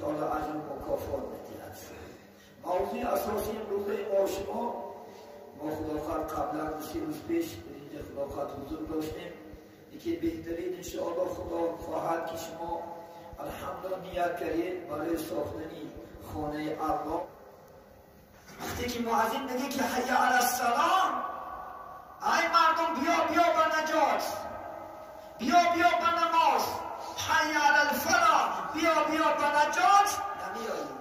انشاءالله اجر مکافات میدهد. موضوع اساسی امروز ما شما، ما خداخواد قبلا 3 روز پیش اینجا خداخواد حضور داشتیم که بهترین انشاءالله خدا خواهد که شما الحمدلله نیت کردید برای ساختن خانه الله. وقتی که مؤذن میگه که حی علی الصلاه، ای مردم بیا بیا به نجات، بیا بیا به نماز، حی علی الفلاح، بیا بیا به نجات، نمیایی.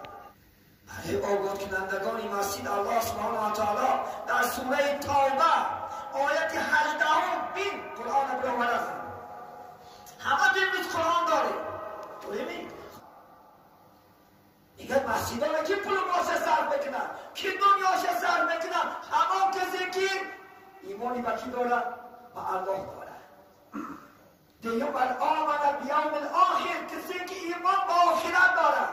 برای آگاه کنندگان مسجد الله سبحانه و تعالی در سوره توبه آیت 18 بین قرآن برآورد. همه امروز قرآن داره، تو میگه مسجدان کی پول ماشه صرف میکنه، کی دنیاشه صرف میکنه؟ همان کسی که ایمانی به کی داره؟ به الله داره. دیگه من آمن بیوم الاخر، کسی که ایمان به آخرت داره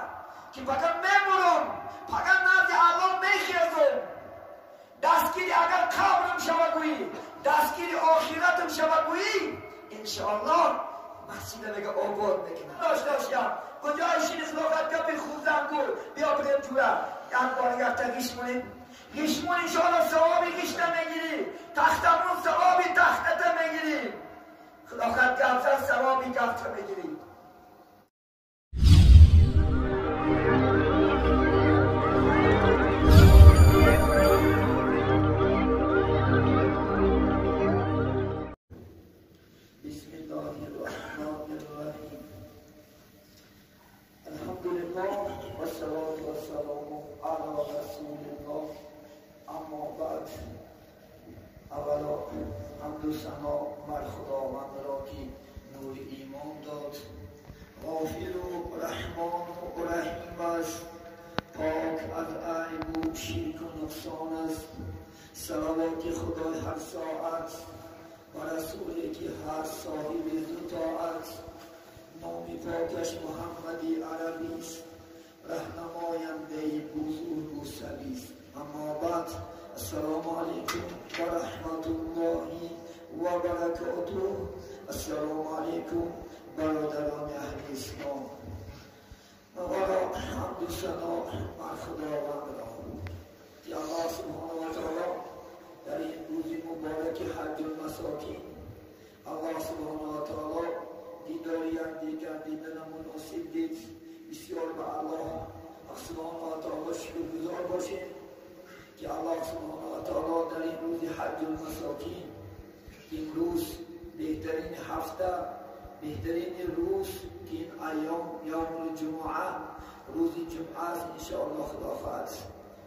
که فقط میمورم، فقط نزد الله میخیزم، دستگیری اگر قبرم شود گویی، دستگیری آخرتم شود گویی، انشاءالله مسجد میگه آباد میکنه. داشتم کجای شین خلافت گپی خوب زنگور بیا بریم جوره یک بار یک تا گیشمونیم گیشمون انشاءالله ثوابی گیشته میگیری، تختمون ثوابی تختته میگیری، خلافت گفت ثوابی گفته میگیری. اولا حمد و ثنا بر خداوند را که نور ایمان داد، غافر و رحمان و رحیم است، پاک از عیب و شرک و نقصان است. صلوات خدای هر ساعت و رسولی که هر صاحب دو طاعت، نام پاکش محمدی عربی است، رهنماینده بزرگ و سبی است. اما بعد، السلام علیکم و رحمت الله و برکاته. السلام علیکم برادران اهل اسلام. اولا حمد و ثنا بر خداوند را که الله سبحانه و تعالی در این روز مبارک حج المساکین الله سبحانه و تعالی دیدار یکدیگر دیدن مناسب دید. بسیار به الله سبحانه و تعالی شکرگزار باشیم که الله سبحانه و تعالی در این روز حج المساکین، امروز بهترین هفته، بهترین روز که این ایام یوم الجمعه، روز جمعه است، انشاءالله خدا خواهد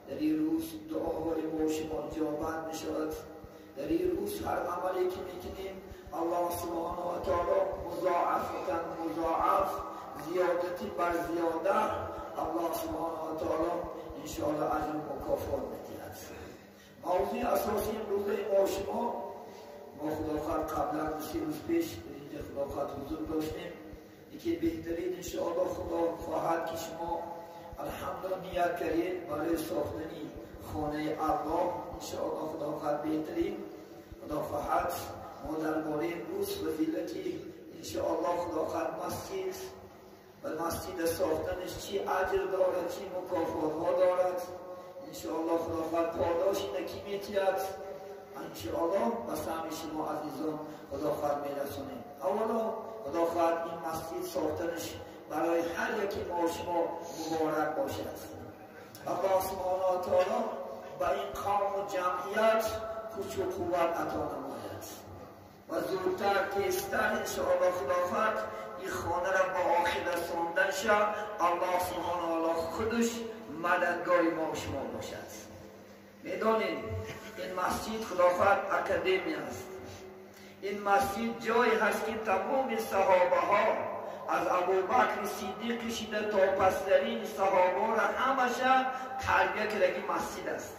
در این روز دعاهای ما شما اجابت میشود. در این روز هر عملی که میکنیم الله سبحانه و تعالی مضاعفتا مضاعف، زیادتی بر زیاده، الله سبحانه و تعالی انشاءالله اجر مکافات میدهد. موضوع اساسی امروز ما شما، ما خداخواد قبلا 3 روز پیش اینجا خداخواد حضور داشتیم که بهترین انشاءالله خدا خواهد که شما الحمدلله نیت کردید برای ساختن خانه الله، انشاءالله خدا خواهد بهترین خدا خواهد ما درباره امروز فضیلتی انشاءالله خدا خواهد مسجد و مسجد ساختنش چی اجر دارد، چی مکافات ها دارد، انشاءالله خدا خواهد پاداش اینکی میتید، انشاءالله به سهم شما عزیزان خدا خواهد میرسونیم. اولا خدا خواهد این مسجد ساختنش برای هر یکی ما شما مبارک باشد. الله سبحانه و تعالی به این قوم و جمعیت کوچ و قوت عطا نماید و زودتر تیزتر انشاءالله خدا خواهد این خانه را با آخر رساندن شد. الله سبحانه و تعالی خودش مددگار ما و شما باشد. میدانید این مسجد خدا خواهد اکادمی است. این مسجد جایی هست که تمام صحابه ها از ابوبکر صدیق کشیده تا پسترین صحابه را همشه تربیه کردگی مسجد است.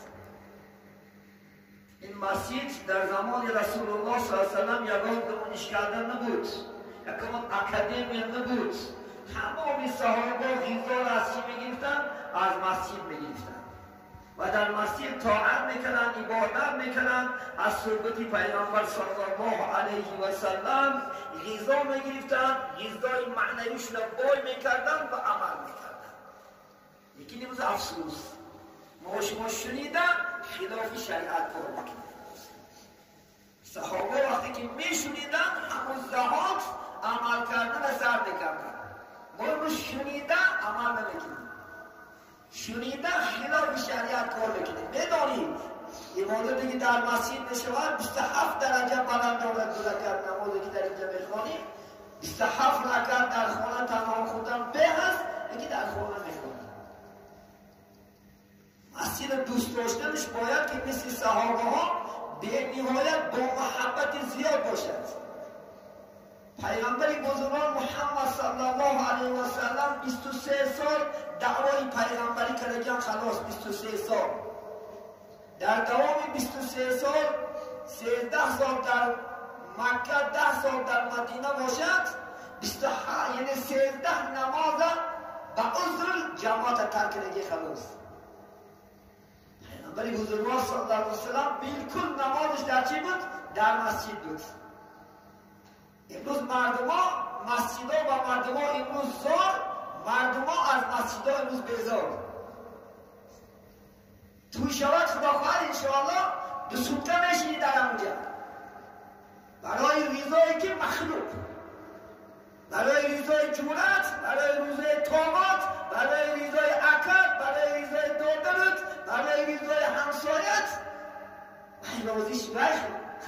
این مسجد در زمان رسول الله صلی الله علیه و سلم یگان دانشکده نبود، یگان اکادمی نبود. تمام صحابه غذا را از چی میگرفتن؟ از مسجد میگرفتن و در مسجد طاعت میکنن، عبادت میکنن، از صحبت پیامبر صلی الله علیه و سلم غذا میگرفتن، غذای معنویشون را بای میکردن و عمل میکردن. امروز افسوس ما شما شنیدن خلاف شریعت کار میکنیم. صحابه وقتی که میشنیدن همون زهات عمل کردن سر میکردن. ما امروز شنیدن عمل نمیکنیم، شنیدن خلاف شریعت کار میکنیم. میدانید عبادتی که در مسجد میشود 27 درجه بلند دارد. دو رکعت نمازی که در اینجا میخوانیم 27 رکعت در خانه تنها خوندن به هست، یکی در خانه میخوانیم. مسجد دوست داشتنش باید که مثل صحابه ها به نهایت با محبت زیاد باشد. پیغمبر بزرگوار محمد صلی الله علیه و سلم 23 سال دعوای پیغمبری کردن، خلاص 23 سال. در دوام 23 سال 13 سال در مکه، 10 سال در مدینه باشد، یعنی 13 نماز به عذر جماعت ترک کردگی خلاص. پیغمبر بزرگوار صلی الله علیه و سلم بالکل نمازش در چی بود؟ در مسجد بود. امروز مردم ها مسجد ها و مردم ها امروز زار، مردم ها از مسجد ها امروز بیزار. توی شود خدا خواهد انشاءالله دو سوکته میشینی در اونجا برای ریزایی که مخلوق، برای ریزای جورت، برای ریزای طاقت، برای ریزای عقد، برای ریزای دادرت، برای ریزای همسایت. راضیش وی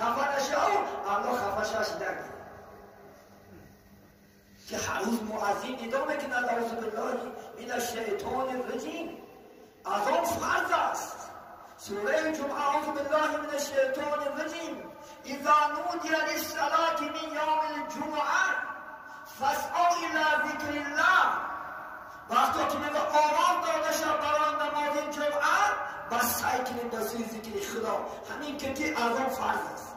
خفه نشه و الله خفه شش نگه که هر روز مؤذن ندا میکند اعوذ بالله من الشیطان الرجیم. اذان فرض است. سوره جمعه اعوذ بالله من الشیطان الرجیم اذا نودی للصلاة من یوم الجمعه فاسعوا الی ذکر الله. وقتی که میگه آواز داده شد برای نماز جمعه، بس سعی کنید به سوی ذکر خدا. همین که اذان فرض است.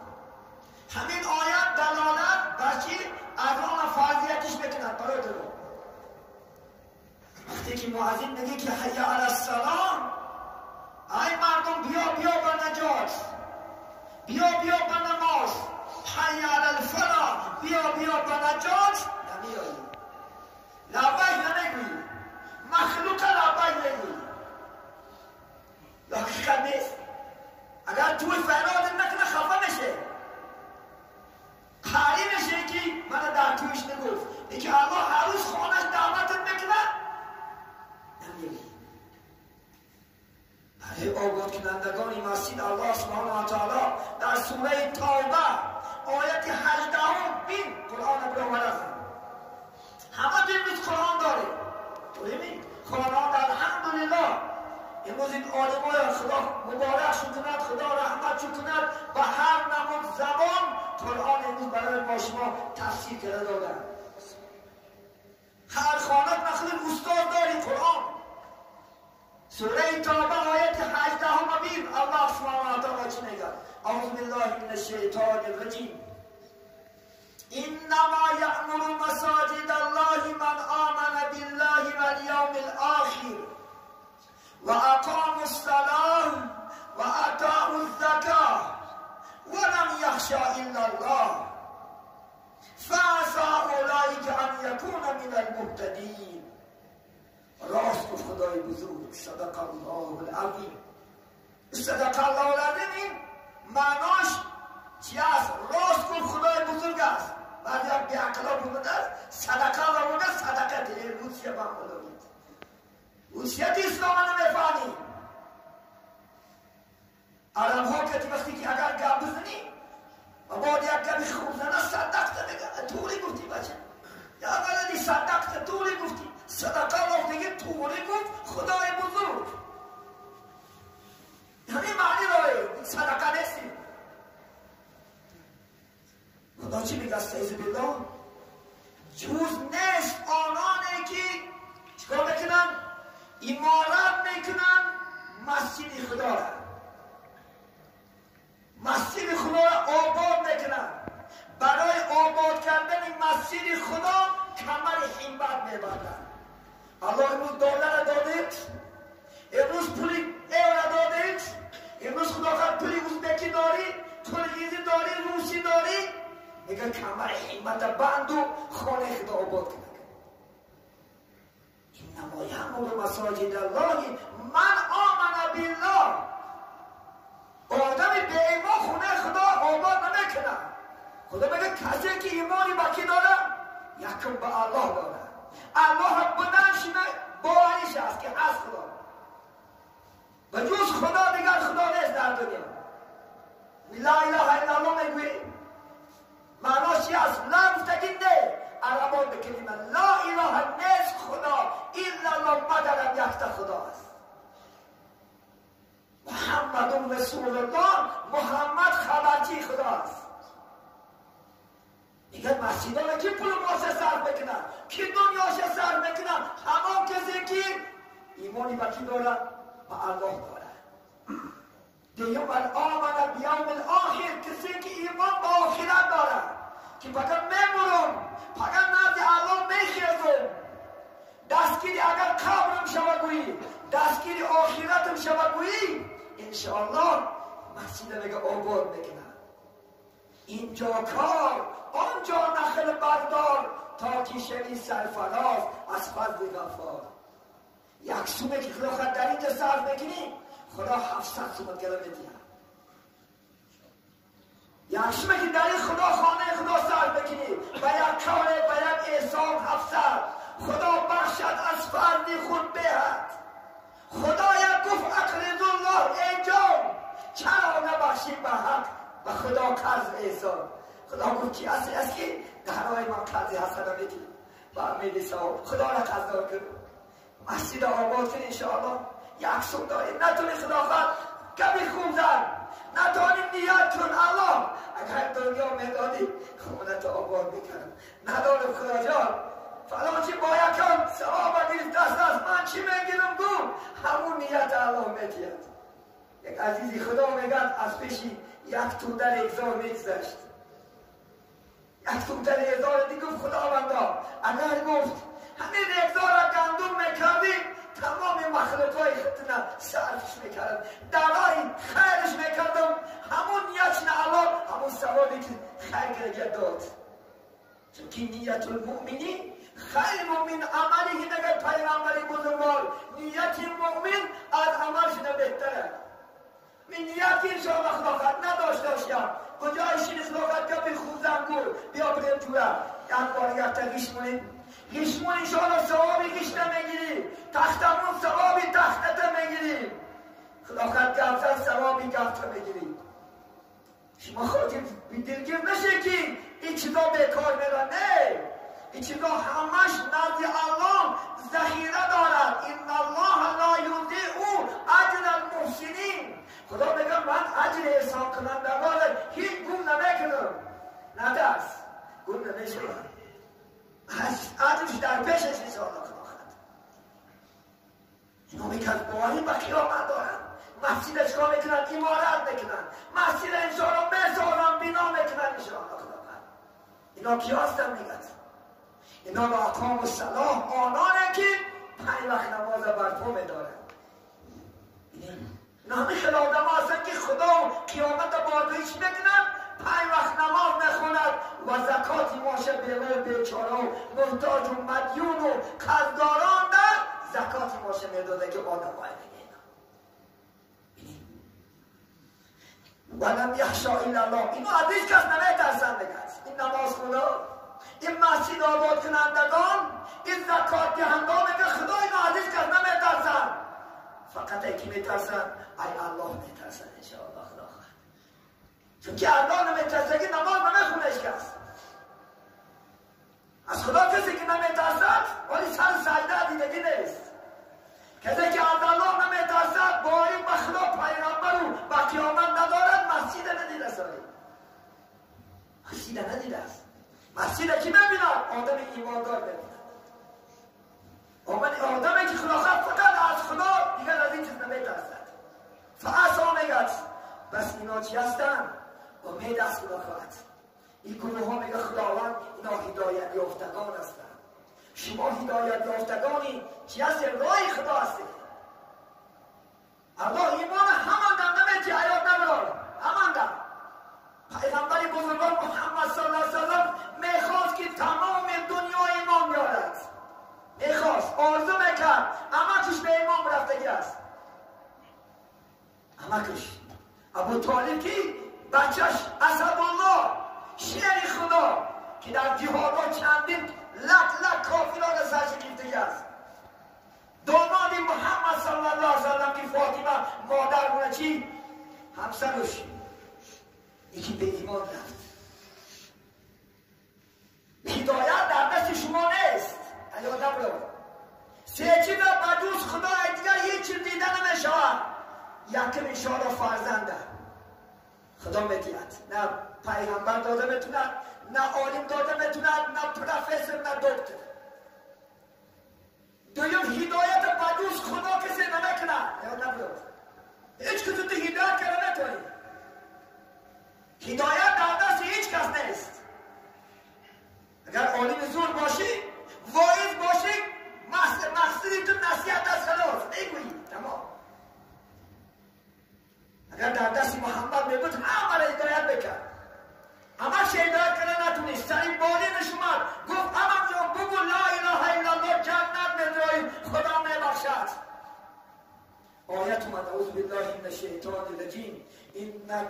همین آیت دلالت بر چی؟ اذان فرضیتش میکند برای تو. وقتی که مؤذن میگه که حی علی الصلاة، ای مردم بیا بیا به نجات، بیا بیا به نماز، حی علی الفلاح، بیا بیا به نجات، نمیایی، لبیک نمیگویی، مخلوق لبیک میگویی. یا حقیقت نیست. اگر توی فریاد نکنه خفه میشه، قهری میشه که من در تویش نگفت. یکی الله هر روز خانهش دعوتت میکنه، نمیایی. برای آگاه کنندگان مسجد الله سبحانه و تعالی در سوره توبه آیت 18 بین قرآن برآورد. همه امروز قرآن داره، داریم قرآن الحمدلله. امروز این عالمای خدا مبارک کند، خدا رحمت کند، با هر نمود زبان قرآن امروز برای ما شما تفسیر کرده دادن. هر خانه نخل استاد داری قرآن. سوره توبه آیت 18 بین الله سبحانه و تعالی چی میگه؟ اعوذ بالله من الشیطان الرجیم. انما یأمر مساجد الله من آمن بالله والیوم الاخر وأقاموا الصلاة وآتوا الزكاة ولم يخش إلا الله فعسى أولئك أن يكون من المهتدين. راست گفت خدای بزرگ، صدق الله العظیم. صدق الله العظیم این معناش چی است؟ راست گفت خدای بزرگ است. بعضی هم بی‌عقلا بوده است. صدقه الله بوده، صدقه دیگه روسیه با خدا بود. روسیت اسلام نمیفهمی. عرب ها که وقتی که اگر گپ بزنی و بعد یک گپی خوب زنه، صدقت میگه، توری گفتی بچه، یا ولدی صدقت، توری گفتی. صدقه الله دیگه توری گفت خدای بزرگ. همین معنی داره، این صدقه نیستی. خدا چی میگه؟ استعیذ بالله. جوز نیست آنانی که چیکار میکنن؟ امارت میکنن مسجد خدا را، مسجد خدا را آباد میکنن. برای آباد کردن مسجد خدا کمر همت میبندن. الله امروز دلار دادید، امروز پول ایران دادید، امروز خدا خواهد پول ازبکی داری، قرقیزی داری، روسی داری، میگه کمر همت بند و خانه خدا آباد کنه. انما انما یعمر مساجد الله من آمن بالله. آدم به ایمان خونه خدا آباد نمیکنه. خدا میگه کسی که ایمانی با کی داره؟ یکم به الله داره. الله بودنش باورش است که هست خدا، و جز خدا دیگر خدا نیست در دنیا. لا اله الا الله میگویی معناش چی است؟ لا گفتگی نه، عربان به کلمه لا اله نیست خدا، الا الله مگرم یکتا خدا است. محمد رسول الله، محمد خبرچی خدا است. میگه مسجدان کی پول ماشه صرف میکنن، کی دنیاشه صرف میکنن؟ همان کسی که ایمانی با کی داره؟ با الله داره. دیوم آمن بیوم الاخر، کسی که ایمان با آخرت داره که فقط میمورم، فقط نزد الله میخیزم، دستگیری اگر قبرم شود گویی، دستگیری آخرتم شود گویی، انشاءالله مسجد میگه آباد میکنن. اینجا کار آنجا نخل بردار، تا که شوی سرفراز از فضل غفار. یک سومه که خدا خود در اینجا صرف میکنی، خدا 700 سومت گره میدیه. یک سومه که در این خدا خانه خدا صرف میکنی، و یک کاره و یک احسان 700، خدا بخشد از فضل خود بهت. خدا یک گفت اقرض الله انجام، چرا نبخشی به حق و خدا قرض احسان. خدا گفت کی هستی؟ از که درهای من قرض حسنه میدی و میدی ثواب. خدا را قرضدار کن، مسجد آباد کن انشاءالله. یک سوم داری نتونی خدا خواهد کمی خوب زن، نتونی نیت کن الله اگر دنیا میدادی خونت آباد میکردم، ندارم خدا جان فلان چی باید کن ثواب گرفت دست از من چی میگیرم؟ گو همون نیت الله میدید. یک عزیزی خدا میگن از پیشی یک توده ریگزار میگذشت، یک توده ریگزار دیگه گفت خداوندا اگر گفت همین ریگزار را گندم میکردی تمام مخلوقای خودنا صرفش میکردم، درای خیرش میکردم، همون نیت نه الله همون ثوابی که خیر کرده داد. چون که نیت المؤمنین خیر مؤمن عملی که نگه پیغمبری بزرگوار، نیت مؤمن از عملش بهتره. من نیت که انشاءالله خدا خواهد نداشته باشم کجای شیر خدا خواهد گپی خوزم گو بیا بریم جوره یک بار یک تا گیش مونیم گیشمون انشاءالله ثوابی گیش نمیگیری، تختمون ثوابی تختت میگیری، خدا خواهد گفت زن ثوابی گفت میگیری. شما خاطر دلگیر نشه که این چیزا بیکار میرن، نه، این چیزا همش نزد الله ذخیره دارد. ان الله لا یضیع اجر المحسنین. خدا میگه من اجر احسان کنندگان هیچ گم نمیکنم، نه دست گم نمیشود، اجرش در پیشش انشاءالله خدا خواهد. اینا میگن باوری به قیامت دارن، مسجد چکار میکنن؟ عمارت میکنن، مسجد انشاءالله میسازن، بنا میکنن انشاءالله خدا خواهد. اینا کی هستن؟ میگن اینا با اقام الصلاح، آنانه که 5 وقت نماز برپا میدارن. اینا همه خیلی آدم ها هستن که خدا و قیامت بارگاهیش میکنن، 5 وقت نماز میخوند و زکاتی ماشه بیوه بیچاره و محتاج و مدیون و قرضداران در زکاتی ماشه میداده که آدم های میگه اینا. ولم یخشا الا الله. اینا از هیچ کس نمیترسن. میگن این نماز خدا، این مسجد آباد کنندگان، این زکات دهندگان، میگه خدا اینا از هیچ کس نمیترسن، فقط یکی میترسن، ای الله میترسن انشاءالله خدا خواهد. چون که الله نمیترسه که نماز نمیخونه هیچ کس. از خدا کسی که نمیترسد ولی سر سجده دیدگی نیست. کسی که از الله نمیترسد باوری به خدا پیغمبر و به قیامت ندارد، مسجد ندیده ساری، مسجد ندیده است. مسجد کی میبیند؟ آدم ایماندار میبیند. آدمی که خدا خواهد فقط از خدا دیگر از این چیز نمیترسد. فعصا میگد بس اینا چی هستن؟ امید از خدا خواهد. این گروه ها میگه خداوند اینا هدایت یافتگان هستند. شما هدایت یافتگانی چی هستید؟ راه خدا هستید. الله ایمان همان دم نمیتی حیات نبرار همان دم. پیغمبر بزرگوار محمد صلی الله علیه وسلم میخواست که تمام دنیا ایمان بیارد. میخواست، آرزو میکرد، عمکش به امام رفتگی است. عمکش ابو طالب کی بچهش اسدالله شیر خدا که در جهادها چندین لک لک کافران سرش گرفتگی است. داماد محمد صلی الله علیه وسلم که فاطمه مادر بونه چی؟ همسرش. یکی به ایمان رفت. هدایت در دست شما نیست. یادم رو سه چیز بجوز خدا دیگر هیچ چیز دیده نمیشود. یکم انشاءالله فرزنده خدا میدید، نه پیغمبر داده میتوند، نه عالم داده میتوند، نه پروفسور، نه دکتر. دویم هدایت بجوز خدا کسی نمیکند. یادم رو هیچ کسی تو هدایت کرده نمیتونی. هدایت در دست هیچ کس نیست. اگر عالم زور باشی، واعظ باشی، مقصدی تو نصیحت از خلاص میگویی تمام. اگر در دست محمد میبود همه را هدایت بکرد. همش هدایت کرده نتونست. سری بالینش اومد گفت امام جان بگو لا اله الا الله جنت میدرایی، خدا میبخشد. آیت اومد اعوذ بالله من الشیطان الرجیم انک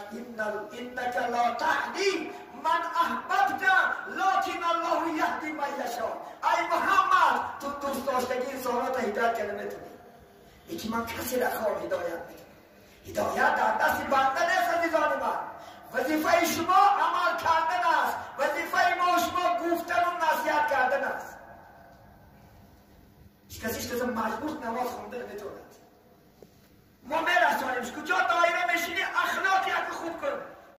لا تهدی من احببت لکن الله یهدی من یشاء. ای محمد تو دوست داشتگی انسانات هدایت کرده میتونی، یکی من کسی را خواه هدایت میتونی. هدایت در دست بنده نیست عزیزان من. وظیفه شما عمل کردن است، وظیفه ما شما گفتن و نصیحت کردن است. هیچ کسی مجبور نماز خوندن نمیتواند. ما میرسانیم کجا دایره میشینی اخلاق یک خوب کن.